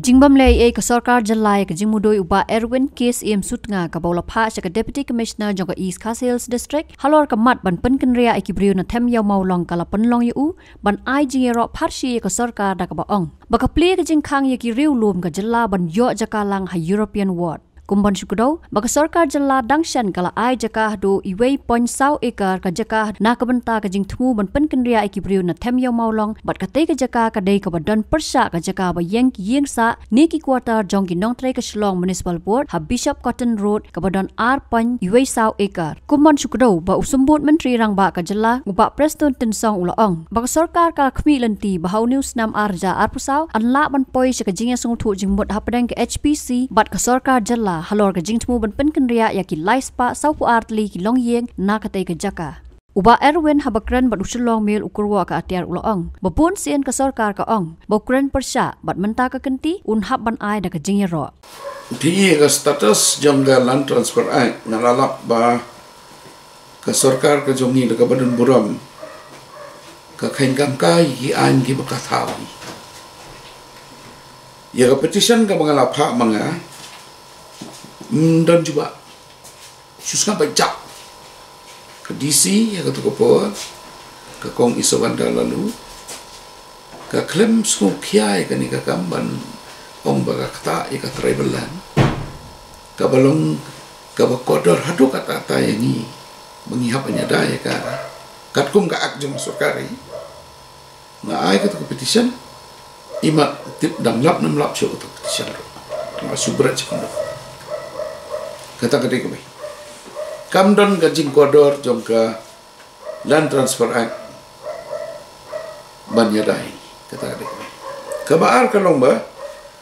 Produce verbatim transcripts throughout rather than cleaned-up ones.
Jingbym leh ei ei ka sorkar jylla ïa ka jingmudui u Bah Erwin K Syiem Sutnga kaba u la phah sha ka Deputy Commissioner jong ka East Khasi Hills District halor ka mat ban pynkynriah ïa ki briew na Them Ïew Mawlong ka la pynlong ïa u ban ai jingïaroh pharshi ïa ka sorkar da kaba ong ba ka plie ka jingkhang ïa ki riewlum ka jylla ban ïoh jaka lang ha European Ward. Kum ban shu kdew ba ka sorkar jylla dang shen ka la ai jaka haduh uwei point saw acre ka jaka na ka bynta ka jingthmu ban pynkynriah ïa ki briew na Them Ïew Mawlong, bad katei ka jaka ka dei kaba don pyrshah ka jaka ba ïeng ki ïing sah ne ki quarter jong ki nongtrei ka Shillong Municipal Board ha Bishop Cotton Road kaba don ar point uwei saw acre. Kum ban shu kdew ba u Symbud Myntri Rangbah ka jylla u Bah Prestone Tynsong u la ong ba ka sorkar ka la khmih lynti ba ha une u snem ar hajar arphew saw yn lah ban poi sha ka jingïasngewthuh jingmut hapdeng ka H P C bad ka sorkar jylla halor ka jingthmu ban pynkynriah ïa ki lai spah sawphew ar tylli ki longïing na katei ka jaka. U Bah Erwin haba kren bad u Shillong Mail u kyrwoh ka atiar u la ong ba bun sien ka sorkar ka ong ba u kren pyrshah bad mynta ka kynti un hap ban ai da ka jingïaroh. Phi ïa ka status jong ka Land Transfer Act, nga la lap ba ka sorkar ka jong ngi da kaba don burom ka kheiñ kam kai ki aiñ kiba ka thaw hi. Ïa ka petition kaba nga la phah ma nga, mm, don jubab. Shu sngap ba jak ka D C ïa katu ka por, ka Kong Isowanda Laloo, ka khlem sngewkhia ïa kane ka kam ban ong ba ka ktah ïa ka tribal land kaba long kaba kordor haduh katta katta ïa ngi ba ngi hap ban ïada ïa ka katkum ka Act jong ka sorkar. Nga ai katu ka petition, i mat tip dang lap nam lap shuh katu ka petition ruh. Nga shu bret sha kumno. Kata ka dei kawei. Kam don ka jingkordor jong ka Land Transfer Act ban ïada hi. Kata ka dei kawei. Kaba ar ka long ba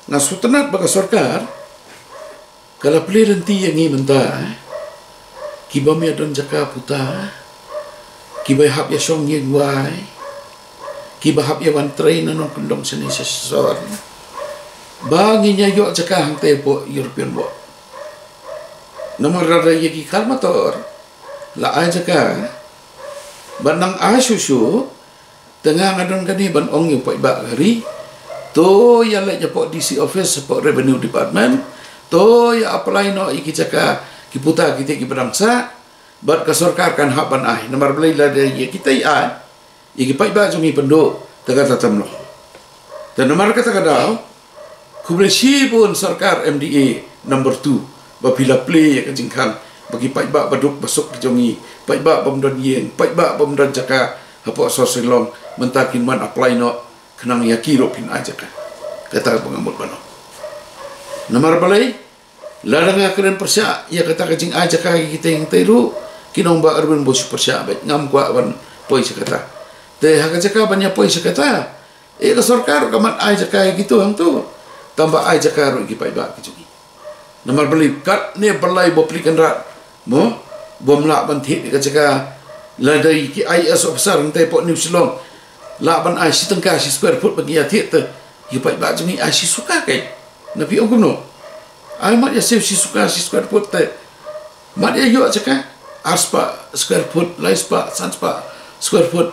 nga sngewtynnat ba ka sorkar ka la plie lynti ïa ngi mynta, eh, kiba ym ïa don jaka puta, kiba hap ïa shong ïing wai, kiba hap ïa wan trei na nongkyndong shane sha shisor, ba ngin ïa ïoh jaka hangtei hapoh European Ward. Namar lada ïa ki kar motor la ai jaka, eh, ba nang ai shuh shuh, te nga nga don kane ban ong ïa u paidbah ka ri. To ïa leit hapoh D C office, hapoh Revenue Department. To ïa apply noh ïa ki jaka, ki puta kita kiba dang sah. Bad ka sorkar kan hap ban ai. Namar balei lada ïa kita i ai, ïa ki paidbah jong ngi pynduh, te kata tam long. Te namar kata ka daw, khublei shibun sorkar M D A number two ba phi la plie ïa ka jingkhang ba ki paidbah ba duk ba suk ki jong ngi, paidbah bym don ïing, paidbah bym don jaka hapoh sor Shillong, mynta kin wan apply noh, khnang ïa ki ruh phin ai jaka. Kata ba nga mut ban ong. Namar balei, lada nga kren pyrshah ïa kata ka jingai jaka ïa kita hangtei ruh, kin ong Bah Erwin ba shu pyrshah beit, ngam kwah ban poi sha kata. Te ha ka jaka ban ïa poi sha kata, eh, ka sorkar ka mat ai jaka ïa kitu hangtu. Tang ba ai jaka ruh ïa ki paidbah ki jong ngi. Namar balei katne balei ba pli kynrad, mo, bym lah ban thied ïa ka jaka. Lada ïa ki I A S officer hangtei hapoh New Shillong lah ban ai shi tyngka shi square foot ba ngi ïa thied, te ïa ki paidbah jong ngi ai shi suka keiñ. Na phi ong kumno? Ai mat ïa shi, shi suka shi square foot te mat ïa ïoh jaka ar spah square foot, lai spah, san spah square foot,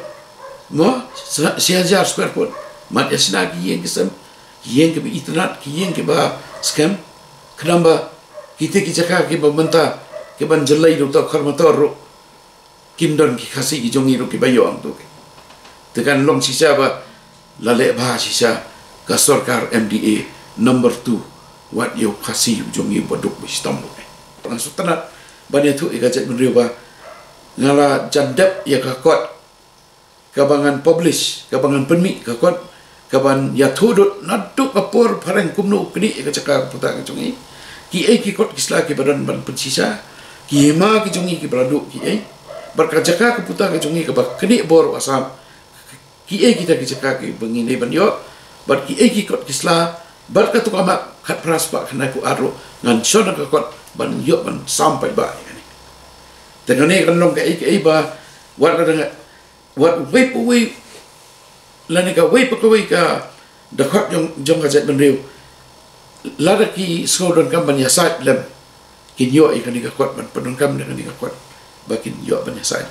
mo, shi hajar square foot. Mat ïa shna ki ïing ki sem, ki ïing kiba itynnad, ki ïing kiba skhem. Khnang ba kita ki jaka kiba mynta kiban jyllei da uta u kar motor ruh, kin don ki Khasi ki jong ngi ruh kiba ïoh hangtu. Te kan long shisha ba la leh bha shisha ka sorkar M D A number two, wat ïa u Khasi u jong ngi uba duk ba shitom ruh. Nga sngewtynnat ban ïathuh ïa ka jaitbynriew ba nga la jan dep ïa ka kot kaba ngan publish, kaba ngan pynmih, ka kot kaban ïathuh dud naduh ka por phareng kumno u knieh ïa ka jaka ka puta ka jong ngi. Kiei ki kot ki sla kiba don ban pynshisha, ki hima ki jong ngi kiba la duh kiei, bad ka jaka ka puta ka jong ngi kaba knieh bor u Assam, kiei kita ki jaka kiba ngi dei ban ïoh, bad kiei ki kot ki sla, bad katu ka map khatphra spah khyndaiphew ar ruh ngan shon ha ka kot ban ïoh ban sam paidbah ïa kane. Te kane kan long kaei kaei ba wat la dang wat uwei pa uwei lane kawei pa kawei ka dkhot jong, jong ka jaitbynriew, lada ki sngew donkam ban ïasaid lem, kin ïoh ïa kane ka kot ban pyndonkam da kane ka kot ba kin ïoh ban ïasaid.